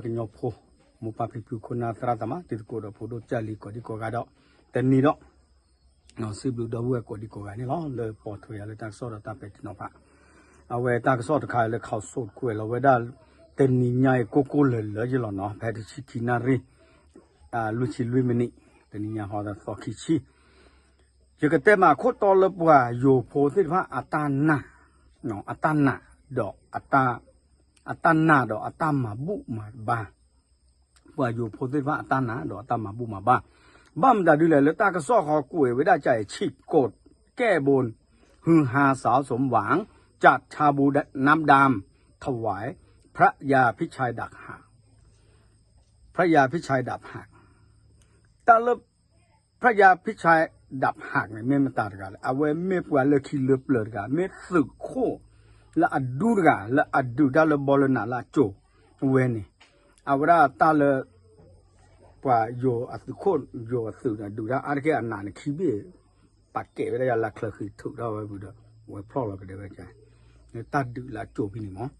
ကညီဖိ မိၢ်ပၢ်ဖံဖု ခိၣ်နၢ်သရၣ်သမါ တံၤသကိးဒီးဖိဒိၣ်ကၢ်လံၤ ကိးဒံကိးဂၤဒီး တနံၤဒီး စံးဘျုးဒီပုၢ်ဝဲၢ်ကိးဒံကိးဂၤန့ၣ်လီၤ. လၢပိာ်ထွဲယၤလၢတၢ်ကစီၣ်ဒီးတၢ်ပဲာ်တံၢ်နီၤဖး အဝဲတၢ်ကစီၣ်တခါလၢ ခီးစိးကွဲးလီၤဝဲဒၣ် တနံၤညါအံၤ ကိၢ်ကိၢ်လၢၤလၢၤယလီၤနီၤ ဖဲတဆံခံနၣ်ရံၣ် လွံၢ်ဆံလွံၢ်မံးနံး တနံၤညါဟီဒီးသီခံဆံ ယကတဲမးခိၣ်တီလၢပှၤယိၤဖိသ့ၣ်တဖၣ်အတၢ်နာ်, အတၢ်နာ်ဒီး အတၢ်နာ်ဒီးအတၢ်မၤဘူၣ်မၤဘါ, ပှၤယိၤဖိသ့ၣ်တဖၣ်အတၢ်နာ်ဒီးအတၢ်မၤဘူၣ်မၤဘါ, ဘၣ်မတၤဒ်လဲၣ် လၢတၢ်ကစီၣ်ဃီကွဲးဝဲဒၣ်ကၠဲးအံၤ ဆံးကိးကဲၣ်ဘိ ဟူဟါစးစမး จัดทำบุญน้ำดำถวายพระยาพิชัยดาบหัก พระยาพิชัยดาบหัก တၢ်လၢ พระยาพิชัยดาบหัก န့ၣ် မ့ၢ်မတၤတဂၤလဲၣ်, အဝဲမ့ၢ်ပှၤလၢခံလၢပျၢၤတဂၤ, မ့ၢ်သုးခိၣ်လၢအဒူတဂၤ လၢအဒုးတၢ်လၢဘီလၢနးလၢအစိၤဝဲန့ၣ်, အဝဲဒၣ်တၢ်လၢ ပှၤယိၤအသုးခိၣ် ယိၤအသုးန့ၣ် ဒုးတၢ်အါတက့ၢ်အနးန့ၣ်ခံဘ့ၣ်, ပာ်ကဲးဝဲဒၣ်ယၤလၢချၢဃံထုးထီၣ်ဝဲပူၤဒီး ဝဲဖျီၣ်လီၤကဒဲဝဲကၠဲး, တၢ်ဒုးလၢအစိၤဖဲန့ၣ်မး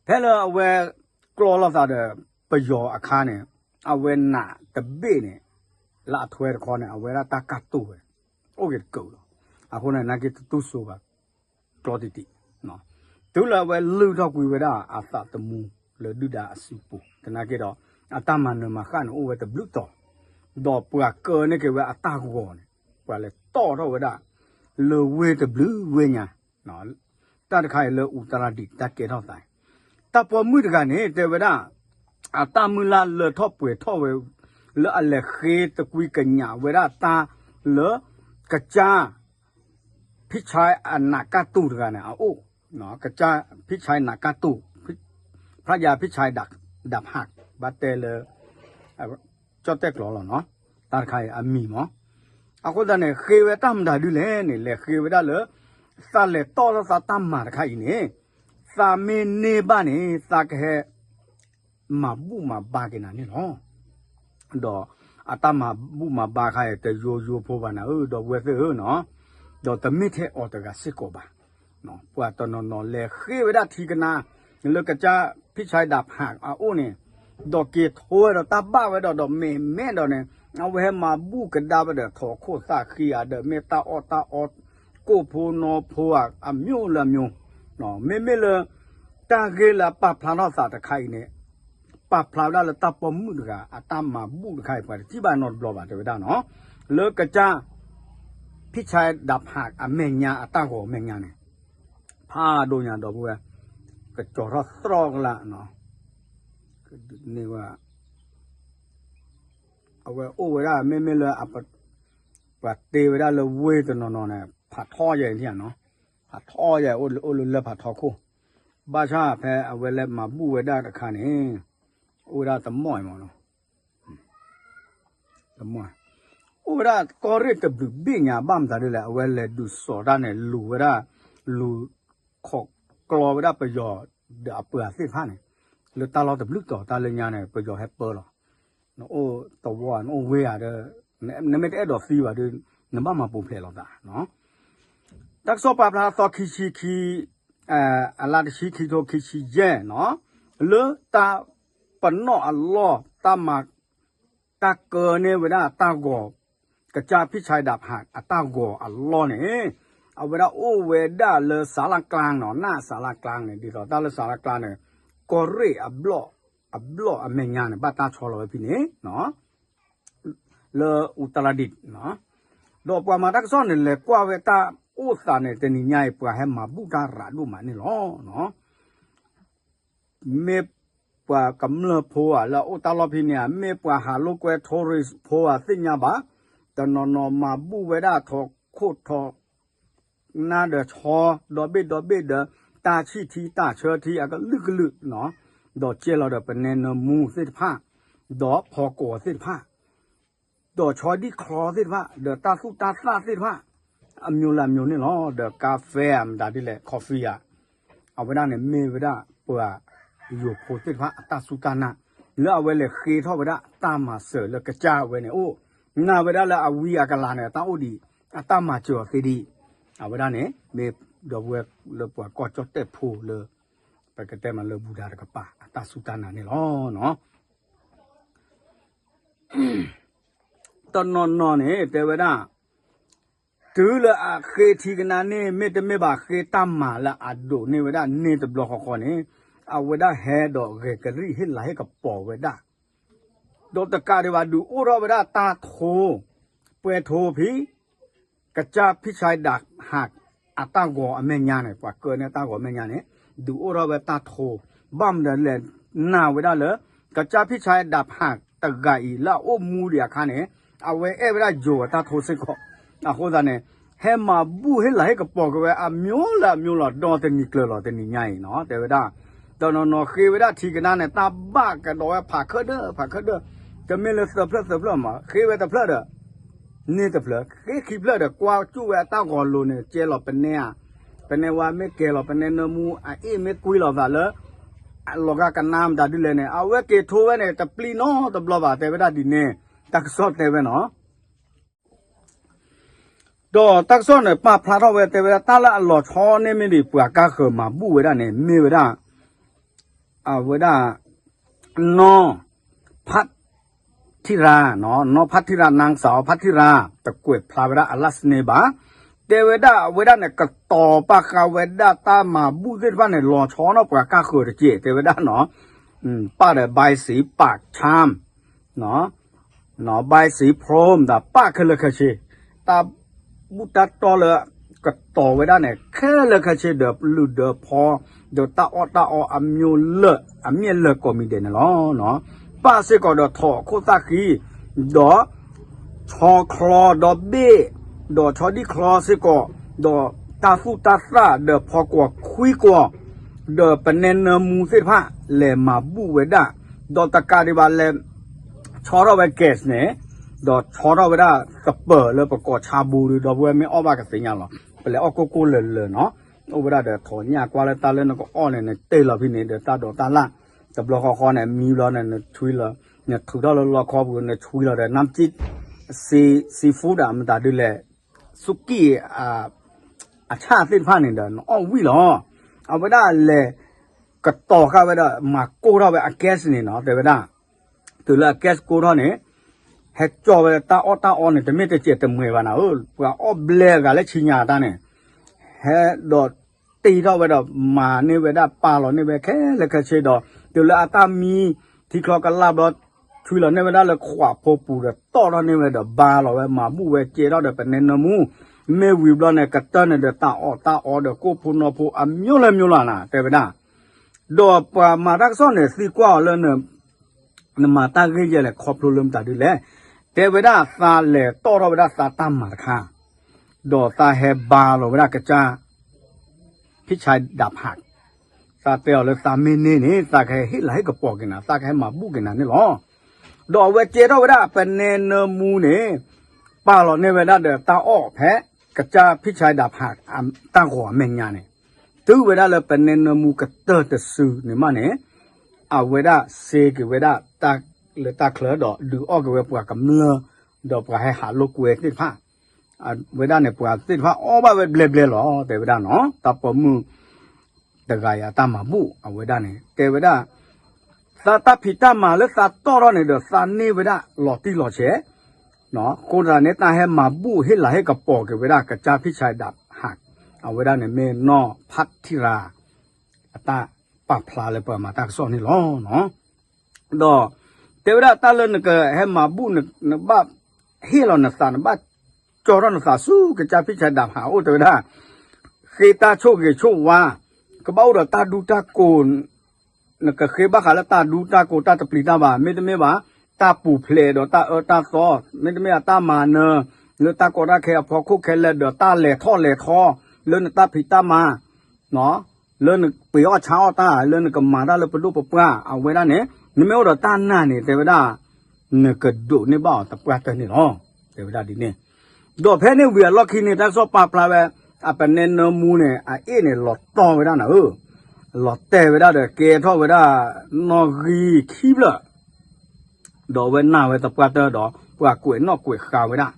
ဖဲလၢအဝဲကျီလိာ်သးဒီးပယီၤအခါန့ၣ်, အဝဲနးတဘ့ၣ်န့ၣ် လၢအထွဲတခီန့ၣ် အဝဲဒၣ်တၢ်ကၢ်တူာ်ဝဲ အိၣ်က့ၤတကၢးလီၤ. အဃိန့ၣ် နာ်က့တတူၢ်စိဘၣ် ကျီတံၢ်တံၢ်, တုၤလၢအဝဲလုၢ်ထီၣ်ကွံာ်ဝဲဒၣ်အသးသမူလၢဒုၣ်ဒါအစုပူၤ သနာ်က့ဒီး အတၢ်မၤနၢၤမၤဃၣ်န့ၣ်အိၣ်ဝဲတဘျုးတီၤ, ဒီးပှၤကၢန့ၢ်က့ၤဝဲအတၢ်ဂီၤန့ၣ် ပှၤလဲၤတီၣ်ထီၣ်ဝဲဒၣ် လၢဝ့ၢ်တဘျုးဝ့ၢ်ညါ တၢ်တခါအံၤလၢအူတရၤဒံးတၢ်ကဲထီၣ်သး, တၢ်ပိာ်မုၣ်တဂၤန့ၣ် တဲဝဲဒၣ် အတၢ်မုၢ်လၢ်လၢထီၣ်ပှဲၤထီၣ်ဝဲ လၢအလဲၤဃ့သကွံာ်ကညးဝဲဒၣ်တၢ်လၢ ကစၢ် ဖံဆါအနးကၢ်တူာ်တဂၤန့ၣ် အအိၣ်, ကစၢ်ဖံဆါနးကၢ်တူာ်, ဖျါယၤဖံဆါဒၣ်ဖး ဘၣ်တဲလၢ ကၠီၣ်တဲၣ်ကျီလီၤနီၤ, တၢ်တခါအံၤအမံၤမး, အဃိသတးန့ၣ် ဃ့ဝဲတၢ်မတၤဒ်လဲၣ်န့ၣ် လဲၤဃ့ဝဲဒၣ်လၢ သးလဲၤတီၣ်ထီၣ်သးတၢ်မၤတခါအံၤန့ၣ် သးမ့ၢ်န့ၢ်ဘၣ်န့ၣ် သးကဟဲ မၤဘူၣ်မၤဘါက့ၤနၤန့ၣ်လီၤ. ဒီးအတၢ်မၤဘူၣ်မၤဘါခါအံၤ တယိယိဖိဘၣ်နၤဧၢ ဒီပုၢ်ဝဲၢ်သ့ၣ်ဧၢနီၤ, ဒီးတမ့ၢ်ထဲအီၤတဂၤစ့ၢ်ကီးဘၣ်, ပှၤတနီၤနီၤလဲၤဃ့ဝဲဒၣ်ထံကနါ လၢကစၢ်ဖံဆါဒၣ်ဖးအအိၣ်န့ၣ်, ဒီးက့ၤထိဝဲဒီးတၢ်ဘၣ်ဝဲဒီး ဒီးမဲာ်မဲာ်ဒီးန့ၣ် အဝဲဟဲမၤဘူၣ်ကဒါဝဲဒီး ထိးခိၣ်သၣ်ဃံဧါဒီး မ့ၢ်တၢ်အီၣ်တၢ်အီ ကိၣ်ဖိနီဖိဧါ အမျိုးလၢအမျိုး, မ့မ့ၢ်လၢ တၢ်ဂ့ၢ်လၢအပာ်ဖျါထီၣ်သးတခါအံၤန့ၣ် ပာ်ဖျါဝဲဒၣ်လၢတၢ်ပိာ်မုၣ်တဂၤ အတၢ်မၤဘူၣ်တခါအံၤ ပှၤတထံၣ်ဘၣ်နီတဘျီဘၣ် တဲဝဲဒၣ်နီၤ, လၢကစၢ် ဖံဆါဒၣ်ဖးအမဲာ်ညါ အတၢ်ဂီၤမဲာ်ညါန့ၣ် ဖးဒိၣ်ညါဒီပုၢ်ဝဲၢ်, ကကၠီၤထီၣ်သြီကလာ်နီၤ, န့ၢ်ဝဲ အဝဲအိၣ်ဝဲဒၣ် မ့မ့ၢ်လၢ ပှၤတ့ဝဲဒၣ်လၢဝ့ၢ်တနီၤနီၤန့ၣ် ဖးထီယဲၢ်န့ၣ်နီၤ, ဖးထီယဲၢ် အိၣ်လၢလၢၢ်ဖးထီခိၣ်, ဘၣ်ဆၣ်ဖဲအဝဲလဲၤမၤဘူၣ်ဝဲဒၣ်တခါန့ၣ် အိၣ်ဝဲဒၣ်တမီၢ်အံၤမးနီၤ, တမီၢ်, အိၣ်ဝဲဒၣ်ကီၢ်ရ့ၣ်တဘျုးဘ့ၣ်ညါ ဘၣ်မတၤဒ်လဲၣ် အဝဲလဲၤဒုးစိာ်တၢ်န့ၣ် လူၤဝဲဒၣ် လူၤခိးကျီဝဲဒၣ်ပယီၤဒီးအပှၤသ့ၣ်တဖၣ်န့ၣ် လၢတၢ်လီၢ်တဘျုးတီၤ တၢ်လၢညါန့ၣ် ပယီၤဟဲပၢလီၤ, နအိၣ်သဝီ နအိၣ်ဝ့ၢ်ဧါဒီး နမ့ၢ်တအဲၣ်ဒိးသံဘၣ်ဒီး နဘၣ်မၤပူၤဖျဲးလိာ်သးနီၤ, တၢ်ကစီၣ်ပာ်ဖျါသီခံဆံခံ အလါတဆံခံထိခံဆံယဲၢ်နီၤ, လၢတၢ်ပနီၣ်အလီၢ် တၢ်မၤ တၢ်ကၢန့ၢ်ဝဲဒၣ်တၢ်ဂီၤ ကစၢ်ဖံဆါဒၣ်ဖးအတၢ်ဂီၤအလီၢ်န့ၣ် အဝဲဒၣ်အိၣ်ဝဲဒၣ်လၢစးလၢကျါနီၤ, နစးလၢကျါန့ၣ် ဒ်သိးတၢ်လၢစးလၢကျါန့ၣ် ကီၢ်ရ့ၣ်အဘျီၣ် အဘျီၣ်အမဲာ်ညါန့ၣ် ဘၣ်တၢ်ဆီလီၤဝဲဖဲန့ၣ် လၢအူတရၤဒံး, ဒီးပှၤမၤတၢ်ကစီၣ်န့ၣ် လဲၤကွၢ်ဝဲတၢ်အိၣ်သးန့ၣ် တနံၤညါအံၤ ပှၤဟဲမၤဘူၣ်တၢ်ရးဒိၣ်မးန့ၣ်လီၤ. မ့ၢ်ပှၤကမျၢၢ်ဖိဧါ လၢအအိၣ်တၢ်လီၢ်ဖဲန့ၣ်ဧါ, မ့ၢ်ပှၤဟးလိာ်ကွဲ tourist ဖိဧါသ့ၣ်ညါဘၣ်, တနီၤနီၤမၤဘူၣ်ဝဲဒၣ်ထိးခိၣ်ထိး နါဒီးဆီ ဒီဘ့ၣ်ဒီဘ့ၣ်ဒီး တၢ်ဆံၣ်ထံတၢ်ဆၢထံအကလုာ်ကလုာ်နီၤ, ဒီးကဲလီၤဒီးပနဲနၢမူသ့ၣ်တဖၣ်, ဒီးဖီကီၢ်သ့ၣ်တဖၣ်, ဒီးဆီဒံၣ်ချီသ့ၣ်တဖၣ်, ဒီးတၢ်သူၣ်တၢ်သၣ်သ့ၣ်တဖၣ်, အမျိုးလၢအမျိုးန့ၣ်လီၤ. ဒီးကါဖဲဧါ မတၤဒ်လဲၣ် coffee ဧါ, အဝဲဒၣ်န့ၣ်မ့ၢ်ဝဲဒၣ်ပှၤယိၤဖိသ့ၣ်တဖၣ်အတၢ်စူၢ်တၢ်နာ်, လၢအဝဲလဲၤဃ့ထီၣ်ဝဲဒၣ်တၢ်မၤစၢၤလၢကစၢ်ဝဲန့ၣ်အိၣ်, နာ်ဝဲဒၣ်လၢအဝံအကလၤန့ၣ် အတၢ်အိၣ်ဒံး, အတၢ်မၤစၢၤအီၤသ့ဒံး, အဝဲဒၣ်န့ၣ် မ့ၢ်ဒီပုၢ်ဝဲၢ်လၢပှၤကီၢ်ကၠီၣ်တဲၣ်ဖိလၢ ပကတဲမးလၢဘူဒၤတကပၤ တၢ်စူၢ်တၢ်နာ်န့ၣ်လီၤ. တနီၤနီၤန့ၣ် တဲဝဲဒၣ် တုၤလၢအဃ့ထံကနါန့ၣ် မ့တမ့ၢ်ဘၣ်ဃ့တၢ်မၤလၢအဒိးန့ၢ်ဝဲဒၣ်န့ၢ်တဘျီဃီဃီန့ၣ် အဝဲဒၣ်ဟဲဒီးဂဲၤကလံၣ်ဟ့ၣ်လၤဟ့ၣ်ကပီၤဝဲဒၣ် ဒီးတကးဒံးဘၣ် ဒုးအိၣ်ထီၣ်ဝဲဒၣ်တၢ်ထိ ပှဲၤထိဖံး ကစၢ်ဖံၣ်ဆါဒၣ်ဟး အတၢ်ဂီၤအမဲာ်ညါန့ၣ် ပှၤကၢန့ၢ်တၢ်ဂီၤအမဲာ်ညါန့ၣ် ဒုးအိၣ်ထီၣ်ဝဲတၢ်ထိ ဘၣ်မနုၤလဲၣ် နာ်ဝဲဒၣ်လၢ ကစၢ်ဖံၣ်ဆါဒၣ်ဟးတဂၤအံၤ လၢအအိၣ်မူဒံးအခါန့ၣ် အဝဲအဲၣ်ဝဲဒၣ်ယိၤအတၢ်ထိစ့ၢ်ကီး အဃိသတးန့ၣ် ဟဲမၤဘူၣ်ဟ့ၣ်လၤဟ့ၣ်ကပီၤက့ၤဝဲအမျိုးလၢအမျိုးလီၤ ဒီတနံၤကျၢၤလီၤတနံၤညါအံၤနီၤ တဲဝဲဒၣ် တနီၤနီၤဃ့ဝဲဒၣ်ထံကနါန့ၣ် တၢ်ဘၣ်ကဒီးဝဲဖးခၢၣ်ဒၢ ဖးခၢၣ်ဒၢ တမ့ၢ်လၢသၢဖျၢၣ်သၢဖျၢၣ်မး ဃ့ဝဲတဖျၢၣ်ဒီး န့ၢ်တဖျၢၣ် ဃ့ခံဖျၢၣ်ဒီး ကွၢ်ကၠူၣ်ဝဲအတၢ်ဂီၤလိၤန့ၣ် ကဲလီၤပနဲဧါ ပနဲဝါမ့ၢ်ကဲလီၤ ပနဲနၢမူအအ့ၣ်မ့ၢ်ကွံလီၤသးလၢ လီၤဂာ်ကနါမတၤဒ်လဲၣ်န့ၣ် အဝဲက့ၤထိဝဲန့ၣ် တပျံၤနီတဘျီဘၣ် တဲဝဲဒၣ်ဒ်န့ၣ် တၢ်ကစီၣ်တဲဝဲနီၤ ဒီးတၢ်ကစီၣ်န့ၣ် ပာ်ဖျါထီၣ်ဝဲ တဲဝဲဒၣ် တၢ်လၢအလီၤဆီန့ၢ်မ့ၢ်ဒံး ပှၤကါဃၢၤမၤဘူၣ်ဝဲဒၣ်န့ၣ် မ့ၢ်ဝဲဒၣ် အဝဲဒၣ် နီၢ်ဖးထံရၤ နီၢ်ဖးထံရၤ နၢ်စၢ်အီၤဖးထံရၤ တကွဲးဖျါဝဲဒၣ်အ last name ဘၣ် တဲဝဲဒၣ် အဝဲဒၣ်န့ၣ် ကတီၤပာ်ဃာ်ဝဲဒၣ်တၢ်မၤဘူၣ်သ့ၣ်တဖၣ်န့ၣ် လီၤဆီနီၢ်ပှၤကါဃၢၤတက့ၢ် တဲဝဲဒၣ်နီၤ ပၢ်ဒီး ဘါစံး ပၢ်ဆၣ် ဘါစံး ဖရိမ ဒီးပၢ်ခဲလၢာ်ခဲဆ့ တၢ်ဘူၣ်တၢ်တီလၢ ကတီၤဝဲဒၣ်န့ၣ် ခဲလၢာ်ခဲဆ့ဒီးလုၢ်ဒီးဖီ ဒီးတၢ်အီၣ်တၢ်အီအမျိုးလၢ အမ့ၢ်လၢကိးမံၤဒဲးန့ၣ်လီၤ. ပၢ်စ့ၢ်ကီးဒီးထိးအခိၣ်သၣ်ဃံ ဒီး ဆီချီဒီဘ့ၣ် ဒီးဆီဒံၣ်ချီစ့ၢ်ကီး ဒီးတၢ်သူၣ်တၢ်သၣ်ဒီးဖီကွီၢ်ခွံကွီၢ် ဒီးပနဲနၢမူသ့ၣ်တဖၣ် လဲၤမၤဘူၣ်ဝဲဒၣ် ဒီးတကးဒံးဘၣ်လဲၤ ဆီထီၣ်ဝဲ gas န့ၣ် ဒီးဆီထီၣ်ဝဲဒၣ်သပၢၤလၢပကိးဆါဘိဒီး ဒီပုၢ်ဝဲၢ်မ့ၢ်အီၣ်ဘၣ်ကသ့ၣ်ညါလီၤ ပလဲၤအီၣ်ကိၢ်ကိၢ်လၢာ်လၢာ်နီၤ အိၣ်ဝဲဒၣ်ဒီးထိးညၣ်ကွၢ်လၢတၢ်လၢနကအီၣ်န့ၣ် နတ့ၢ်လီၤဖဲန့ၣ်ဒီးတၢ်ဒိးတၢ်လၣ် တဘျီဃီဃီန့ၣ် မံဘျီန့ၣ် နဆွံလီၤ နထုးထီၣ်လၢလီခီပူၤ နဆွံလီၤဒီး နမ်ၢ်ကၠံၣ် seafood မတၤဒ်လဲၣ် စူးကံၣ် အဆၣ်သ့ၣ်တဖၣ်န့ၣ်ဒီး နအီၣ်ဝံၣ်လီၤ. အဝဲဒၣ်လဲၤ ကတီၤဃာ်ဝဲဒီး မၤကိၢ်ထီၣ်ဝဲအ gas န့ၣ်နီၤ တဲဝဲဒၣ် တုၤလၢအ gas ကိၢ်ထီၣ်န့ၣ် ဟဲကၠီဝဲတၢ်အီၣ်တၢ်အီန့ၣ် တမ့ၢ်တစဲးတမှဲၤဘၣ်နၤဧၢ ပှၤအီၣ်ဘျဲအဂၤလၢဆံညါတၢ်န့ၣ် ဟဲဒီးတ့ထီၣ်ဝဲဒီး မၤန့ၢ်ဝဲဒၣ်ပာ်လီၤန့ၢ်ဝဲခဲလၢာ်ခဲဆ့ဒီး တုၤလၢအတၢ်မံ ထံချီကလၢ်ဘျီ ဆွံလီၤန့ၢ်ဝဲဒၣ်လၢခွးဖိပူၤဒီး တီၣ်ထီၣ်န့ၢ်ဝဲဒီး ဘါလီၤဝဲ မၤဘူၣ်ဝဲကဲထီၣ်ဒီး ပနဲနၢမူ မ့ၢ်ဝံၤဘျီန့ၣ် ကတၢၢ်န့ၣ်ဒီး တၢ်အီၣ်တၢ်အီဒီး ကိၣ်ဖိနီၢ်ဖိအမျိုးလၢမျိုးလီၤနၤ တဲဝဲဒၣ် ဒီးပှၤမၤတၢ်ကစီၣ်န့ၣ် သံကွၢ်အီၤလၢ နမၤတၢ်ဂ့ၢ်ယဲလဲၣ် ခီဖျိလၢမတၤဒ်လဲၣ် တဲဝဲဒၣ်သးလဲၤတီၣ်ထီၣ်ဝဲဒၣ်သးတၢ်မၤတခါ ဒီးသးဟဲဘါလီၤဝဲဒၣ်ကစၢ် ဖံၣ်ဆါဒၣ်ဖး သးတဲအီၤလၢသးမ့ၢ်န့ၢ်န့ၣ် သးကဟဲဟ့ၣ်လၤဟ့ၣ်ကပီၤက့ၤနၤ သးကဟဲမၤဘူၣ်က့ၤနၤန့ၣ်လီၤ. ဒီးအဝဲကဲထီၣ်ဝဲဒၣ်ပနဲနၢမူန့ၣ် ပာ်လီၤန့ၢ်ဝဲဒၣ်ဒီးတၢ်အီၣ်ဖဲ ကစၢ်ဖံၣ်ဆါဒၣ်ဖး တၢ်ဂီၤအမဲာ်ညါန့ၣ် တုၤဝဲဒၣ်လၢပနဲနၢမူကတၢၢ်တစုန့ၣ်မးန့ၣ် အဝဲဒၣ်စ့က့ၤဝဲဒၣ်တၢ်လၢတၢ်ချၢဒီး ဒုးအီၣ်က့ၤဝဲပှၤကမျၢၢ် ဒီးပှၤဟဲဟးလိာ်ကွဲသ့ၣ်တဖၣ် ဝဲဒၣ်န့ၣ် ပှၤသ့ၣ်တဖၣ်အီၣ်ဘၣ်ဝဲဘျဲဘျဲလီၤ တဲဝဲဒၣ်နီၤ တၢ်ပိာ်မုၣ် တဂၤအံၤအတၢ်မၤဘူၣ် အဝဲဒၣ်န့ၣ် တဲဝဲဒၣ် သးတၢ်ဖံးတၢ်မၤလၢသးတီၣ်ထီၣ်န့ၣ်ဒီး သးန့ၢ်ဝဲဒၣ်လီၤတံၢ်လီၤဆဲး အဃိသတးန့ၣ် တၢ်ဟဲမၤဘူၣ်ဟ့ၣ်လၤဟ့ၣ်ကပီၤက့ၤဝဲဒၣ် ကစၢ်ဖံၣ်ဆါဒၣ်ဟး အဝဲဒၣ်န့ၣ်မ့ၢ်နီၢ်ဖးထံရၤ အတၢ်ပာ်ဖျါလၢပှၤမၤတၢ်ကစီၣ်န့ၣ်လီၤ. ဒီးတဲဝဲဒၣ်တၢ်လၢနကဟဲမၤဘူၣ် နဘၣ်ဟ့ၣ်လီၤနသး နဘၣ်ကၠီထီၣ်နသးဆူကစၢ်ဖံၣ်ဆါဒၣ်ဟးအိၣ် တဲဝဲဒၣ် ဃ့တၢ်ဆိၣ်ဂ့ၤဆိၣ်ဝါ ကဘၣ်အိၣ်ဒီးတၢ်ဒူတၢ်ကိၢ် နကဃ့ဘၣ်ဃးလၢတၢ်ဒူတၢ်ကိၢ်တၢ်တပျံၤတၢ်ဘၣ် မ့တမ့ၢ်ဘၣ် တၢ်ပူၤဖျဲးဒီးတၢ်အၢတၢ်သီ မ့တမ့ၢ်အတၢ်မၤနၢၤ လၢတၢ်ကီတၢ်ခဲအဖီခိၣ်ခဲလၢာ်ဒီးတၢ်လဲၤထီၣ်လဲၤထီ လၢနတၢ်ဖံးတၢ်မၤ လၢနပှ့ၤအီၣ်ဆါအီၣ်တၢ် လၢနကမၤတၢ်လၢပဒိၣ်ပပှၢ် အဝဲဒၣ်န့ၣ် နမ့ၢ်အိၣ်ဒီးတၢ်နာ်န့ၣ် တဲဝဲဒၣ် နကဒိးန့ၢ်ဘၣ်အီၤတပှၢ်တၢၢ်န့ၣ်လီၤ. တဲဝဲဒၣ်ဒ်န့ၣ် ဒီးဖဲန့ၣ်ဝံၤအလီၢ်ခံန့ၣ် တၢ်ကစီၣ်ပာ်ဖျါဝဲ အပနဲနၢမူန့ၣ် အအ့ၣ်န့ၣ် လီၤတီဝဲဒၣ်နၤဧၢ, လီၤတဲာ်ဝဲဒၣ်ဒီး ကဲထီၣ်ဝဲဒၣ် နီၣ်ဂံၢ်ခံဖျၢၣ် ဒီးအဝဲနာ်ဝဲသပှၢ်တၢၢ်ဒီး ပှၤကွဲးနီၣ်ကွဲးဃါဝဲဒၣ်,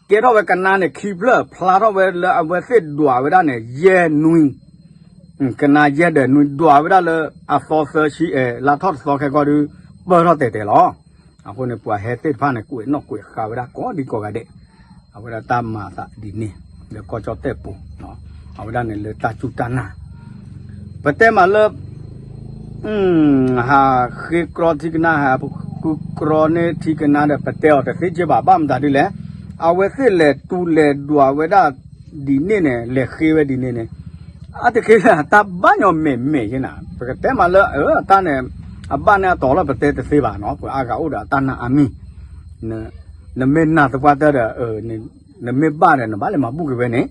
ကဲထီၣ်ဝဲကနါန့ၣ် ခံဖျၢၣ် ဖျါထီၣ်ဝဲလၢအဝဲသ့ၣ်ဒွးဝဲဒၣ်န့ၣ် ယဲၢ်နွံ, ကနါယဲၢ်ဒီးနွံဒွးဝဲဒၣ်လၢအသီသၢဆံအဲၣ် လါထီၣ်တသီခဲကီဒီး ပၢၢ်ထီၣ်တဲာ်တဲာ်လီၤ. အဃိန့ၣ် ပှၤဟဲသ့ၣ်တဖၣ်န့ၣ် ကွဲးနီၣ်ကွဲးဃါဝဲဒၣ်ကိးဒံကိးဂၤဒဲး, အဝဲဒၣ်တၢ်မၤသးဒ်န့ၣ် လၢကီၢ်ကၠီၣ်တဲၣ်ပူၤ, အဝဲဒၣ်န့ၣ်လၢတၢ်စူၢ်တၢ်နာ်, ပတဲမးလၢ ဟးဃ့ကြီထံကနါ ဟးဃုကြီန့ၢ်ထံကနါဒီး ပတဲအီၤတသ့က့ဘၣ် ဘၣ်မတၤဒ်လဲၣ်, အဝဲသ့ၣ်လဲၤတူၢ်လဲၤဒွးဝဲဒၣ်ဒ်န့ၣ်န့ၣ် လဲၤဃ့ဝဲဒ်န့ၣ်န့ၣ်, အတခ့လၢတၢ်ဘၣ်ညီမဲာ်မဲာ်ယဲနၤ ပကတဲမးလၢ အတၢ်န့ၣ် အဘၣ်န့ၣ်အတီၤလီၤ ပတဲတသ့ဘၣ်နီၤ ပှၤအါဂၤအိၣ်ဒီးအတၢ်နာ်အါမံၤ, နမ့ၢ်နာ်သပှၢ်တၢၢ်ဒီး နမ့ၢ်ဘၣ်ဒီး နဘၣ်လဲၤမၤဘူၣ်က့ၤဝဲန့ၣ်,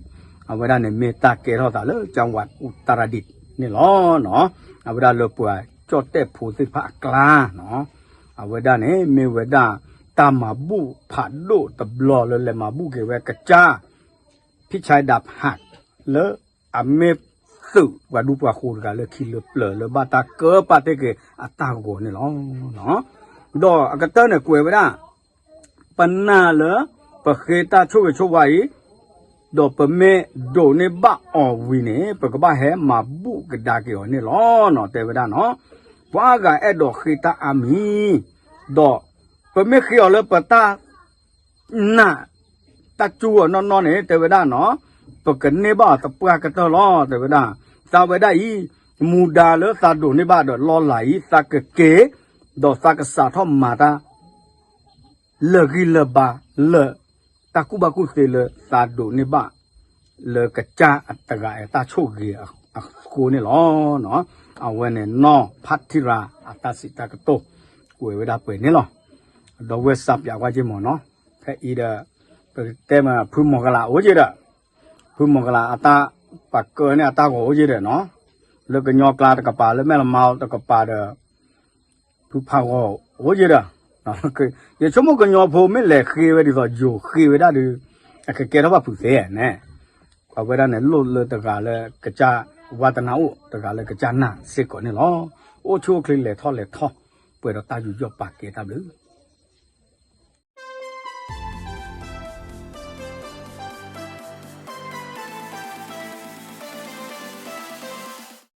အဝဲဒၣ်န့ၣ်မ့ၢ်တၢ်ကဲထီၣ်သးလၢ ကၠၣ်ဝးအူတရၤဒံးန့ၣ်လီၤ. အဝဲဒၣ်လၢပှၤကၠီၣ်တဲၣ်ဖိသ့ၣ်တဖၣ်အကျါနီၤ, အဝဲဒၣ်န့ၣ်မ့ၢ်ဝဲဒၣ် တၢ်မၤဘူၣ်ဖးဒိၣ်တဘျီလၢလဲၤမၤဘူၣ်က့ၤဝဲကစၢ် ဖံၣ်ဆဲဒၣ်ဖး လၢအမ့ၢ်သုးပှၤဒူပှၤဃိၤတဂၤလၢခံလၢပျၢၤလၢဘၣ်တၢ်ကၢပာ်တ့ၢ်က့ၤအတၢ်ဂီၤန့ၣ်လီၤ. ဒီးအကတၢၢ်န့ၣ်ကွဲးဝဲဒၣ် ပနာ်လၢ ပဃ့တၢ်ဆိၣ်ဂ့ၤဆိၣ်ဝါအံၤ ဒီးပမ့ၢ်ဒိးန့ၢ်ဘၣ်အီၤဝံၤန့ၣ် ပကဘၣ်ဟဲမၤဘူၣ်ကဒါက့ၤအီၤန့ၣ်လီၤနီၤ တဲဝဲဒၣ်နီၤ, ပှၤအါဂၤအဲၣ်ဒိးဃ့တၢ်အါမံၤ, ဒီးပမ့ၢ်ဃ့အီၤလၢပတၢ် နာ် တၢ်စူၢ်အီၤနီၢ်နီၢ်န့ၣ် တဲဝဲဒၣ်နီၤ, ပကန့ၢ်ဘၣ်အီၤသပှၢ်ကတၢၢ်လီၤ တဲဝဲဒၣ်, သးဝဲဒၣ်အံၤ မူဒါလၢသးဒိးန့ၢ်ဘၣ်ဒီးလီၢ်လၤအံၤ သးကက့ၤ ဒီးသးကစးထီၣ်မၤတၢ် လၢာ်ဂံၢ်လၢာ်ဘါ လၢာ် တၢ်ကူၣ်ဘၣ်ကူၣ်သ့လၢသးဒိးန့ၢ်ဘၣ် လၢကစၢ်အတဂၤအတၢ်ဆိၣ်ဂ့ၤအဃိန့ၣ်လီၤ. အဝဲန့ၣ်နီၢ်ဖးထံရၤအတၢ်စံးတၢ်ကတိၤ ကွဲးဝဲဒၣ်ပှဲၤန့ၣ်လီၤ. ဒီးဝဲစးပၠးကွၢ်က့မ့ၢ်နီၤ, ဖဲအံၤဒီး ပကတဲမ့ၢ်ဖုမီၤကလးအိၣ်က့ဒီး ဖုမီၤကလးအတၢ် ပှၤကၢန့ၢ်အတၢ်ဂီၤအိၣ်က့ဒီးနီၤ, လၢကညီကျါတကပၤ လၢမဲၢ်လမါတကပၤဒီး ဖုဖးဂီၤအိၣ်က့ဒီး ယဆိကမိၣ်ကညီဖိမ့ၢ်လဲၤဃ့ဝဲဒ်သိးယိၤဃ့ဝဲဒၣ်ဒီး အကကဲထီၣ်ဘၣ်ဖုးသ့န့ၣ်, အဝဲဒၣ်န့ၣ်လိၣ်လၢတဂၤလၢကစၢ်ဝါတနါအိၣ် တဂၤလၢကစၢ်နာ်စ့ၢ်ကီးန့ၣ်လီၤ. အိၣ်ဆူၣ်အိၣ်ချ့လဲၤထီၣ်လဲၤထီ ပှဲၤဒီးတၢ်ယူးယီၣ်ပာ်ကဲတၢ်ဘျုး